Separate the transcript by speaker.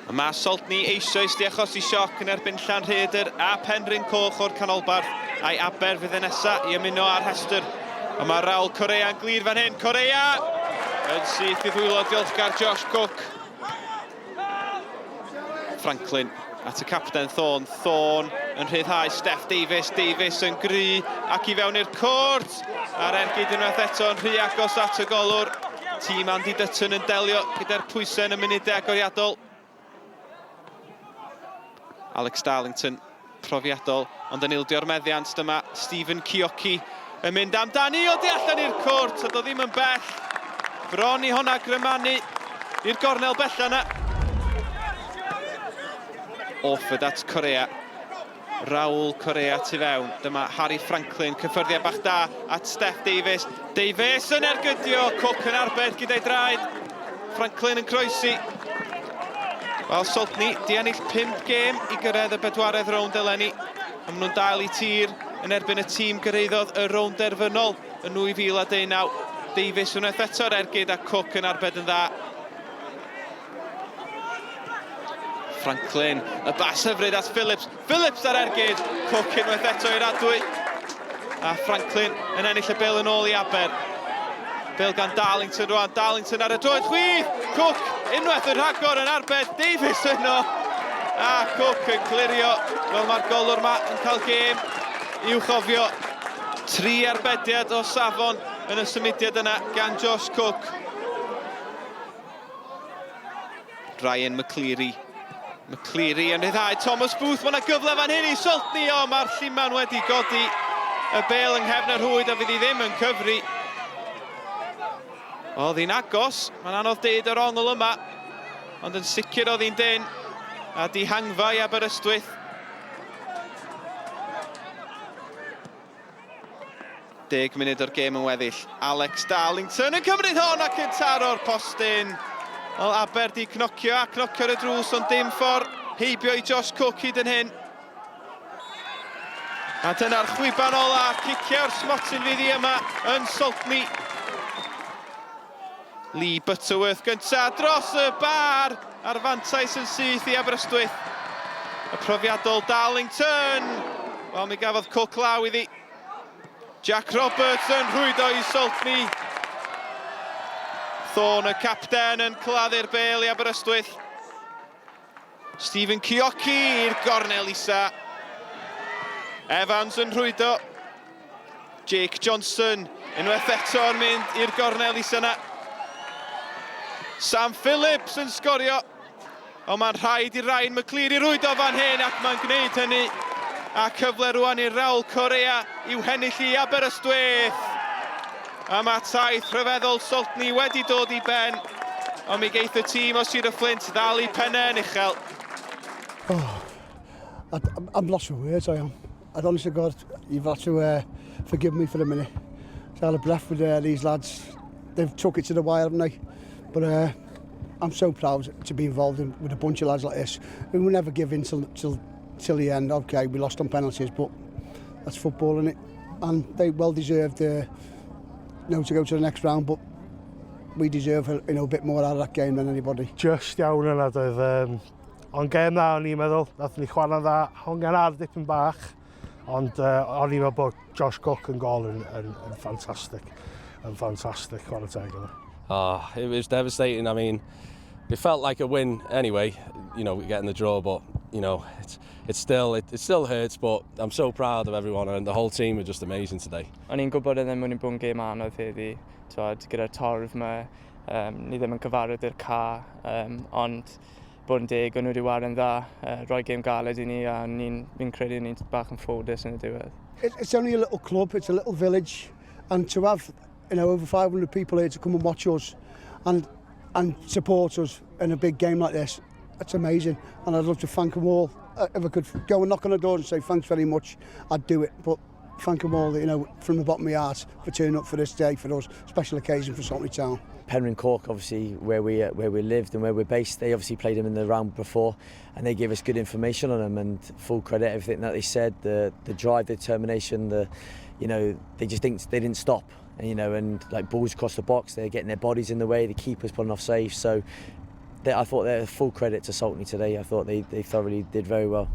Speaker 1: Mae Saltney eisoes di achosi sioc yn erbyn Llanrhaeadr a Penrhyn Coch o'r canolbarth, a'i Aber fydd y nesa i ymuno â'r rhestr. Ond mae Raul Correa yn glir fan hyn. Correa! Yn syth i ddwylo diolchgar Josh Cook. Franklin at y capten Thorne. Thorne yn rhyddhau Steff Davies. Davies yn gry ac i fewn i'r cwrt. A'r ergyd unwaith eto yn rhy agos at y golwr. Tîm Andy Dutton yn delio gyda'r pwysau yn y munudau agoriadol. Alex Darlington profiadol, ond yn ildio'r meddiant. Dyma Stephen Kioki yn mynd amdani o du allan i'r cwrt, a do ddim yn bell. Bron i honna grymanu i'r gornel bella yna. Orford at Correa. Raul Correa tu fewn. Dyma Harry Franklin, cyffyrddiad bach da at Steff Davies. Davies yn ergydio, Cook yn arbed gyda'i draed. Franklin yn croesi. Wel, Saltney di ennill 5 gêm i gyrraedd y bedwaredd rownd eleni. A maen nhw'n dal i tir yn erbyn y tîm gyrhaeddodd y rownd derfynol yn 2019. Davies unwaith eto'r ergyd a Cook yn arbed yn dda. Franklin, y bas hyfryd at Phillips. Phillips ar ergyd, Cook unwaith eto i'r adwy. A Franklin yn ennill y bel yn ôl i Aber. Bel gan Darlington rwan, Darlington ar y droed chwith! Cook unwaith yn rhagor yn arbed, Davies yno! A Cook yn clirio, fel mae'r golwr ma yn cael gêm i'w chofio. Tri arbediad o safon yn y symudiad yna gan Josh Cook. Ryan McCleary. McCleary yn rhyddhau Thomas Booth. Mae yna gyfle fan hyn i Saltney. O, mae'r lluman wedi godi y bel yng nghefn y rhwyd a fydd hi ddim yn cyfri. Oedd hi'n agos. Mae'n anodd deud yr ongl yma. Ond yn sicr oedd hi'n dyn. A dihangfa i Aberystwyth. Deg munud o'r gêm yn weddill. Alex Darlington yn cymryd hon ac yn taro'r postyn. Wel, Aber di cnocio a cnocio ar y drws, ond dim ffordd heibio i Josh Cook hyd yn hyn. A dyna'r chwiban ola, cicio'r smotyn fydd hi yma yn Saltney. Lee Butterworth gynta dros y bar a'r fantais yn syth i Aberystwyth. Y profiadol Darlington. Wel, mi gafodd Cook law iddi. Jack Roberts yn rhwydo i Saltney. Thorne y capten yn claddu'r bel i Aberystwyth. Stephen Kioki i'r gornel isa. Evans yn rhwydo. Jake Johnson unwaith eto yn mynd i'r gornel isa yna. Sam Phillips yn sgorio. Ond mae'n rhaid i Ryan McCleary rwydo fan hyn ac mae'n gwneud hynny. A cyfle rwan i Raul Correa i'w hennill i Aberystwyth. A mae taith rhyfeddol Saltney wedi dod i ben. Ond mi geith y tîm o Sir y Fflint ddal i pennau yn uchel.
Speaker 2: Oh, I, I'm lost for words, I am. I'd honestly God, you've had to uh, forgive me for a minute. So out of breath with uh, these lads. They've took it to the wire, haven't they? But uh, I'm so proud to be involved in, with a bunch of lads like this. We will never give in till, till, till the end. Okay, we lost on penalties, but that's football, isn't it? And they well deserved uh, you know, to go to the next round, but we deserve you know, a bit more out of that game than anybody.
Speaker 3: Just iawn yna doedd. Um, Ond gêm dda o'n i'n meddwl, nath ni chwarae'n dda, hongian ar dipyn bach, ond uh, o'n i'n meddwl bod Josh Cook yn gol yn, yn, yn ffantastig, yn ffantastig, chwarae teg iddo.
Speaker 4: Oh, it was devastating. I mean, it felt like a win anyway, you know, getting the draw, but you know, it's it's still it, it still hurts, but I'm so proud of everyone and the whole team were just amazing today.
Speaker 5: O'n i'n gwybod oedd e'n mynd i bod yn gêm anodd heddi, twod, gyda'r torf yma, um, ni ddim yn cyfarwydd i'r ca, um, ond bod yn deg, o'n nhw wedi ware'n dda, uh, rhoi gêm galed i ni a ni'n fi'n credu ni'n bach yn ffodus yn y diwedd.
Speaker 2: It, it's only a little club, it's a little village, and to have you know, over 500 people here to come and watch us and, and support us in a big game like this, it's amazing. And I'd love to thank them all. Uh, if I could go and knock on the door and say thanks very much, I'd do it. But thank them all, you know, from the bottom of my heart for turning up for this day for us, special occasion for Saltney Town.
Speaker 6: Penrhyn Cork, obviously, where we uh, where we lived and where we're based, they obviously played them in the round before, and they gave us good information on them and full credit everything that they said, the the drive, the determination, the, you know, they just didn't they didn't stop, and, you know, and like balls across the box, they're getting their bodies in the way, the keeper's pulling off safe, so I thought they full credit to Saltney today. I thought they thoroughly did very well.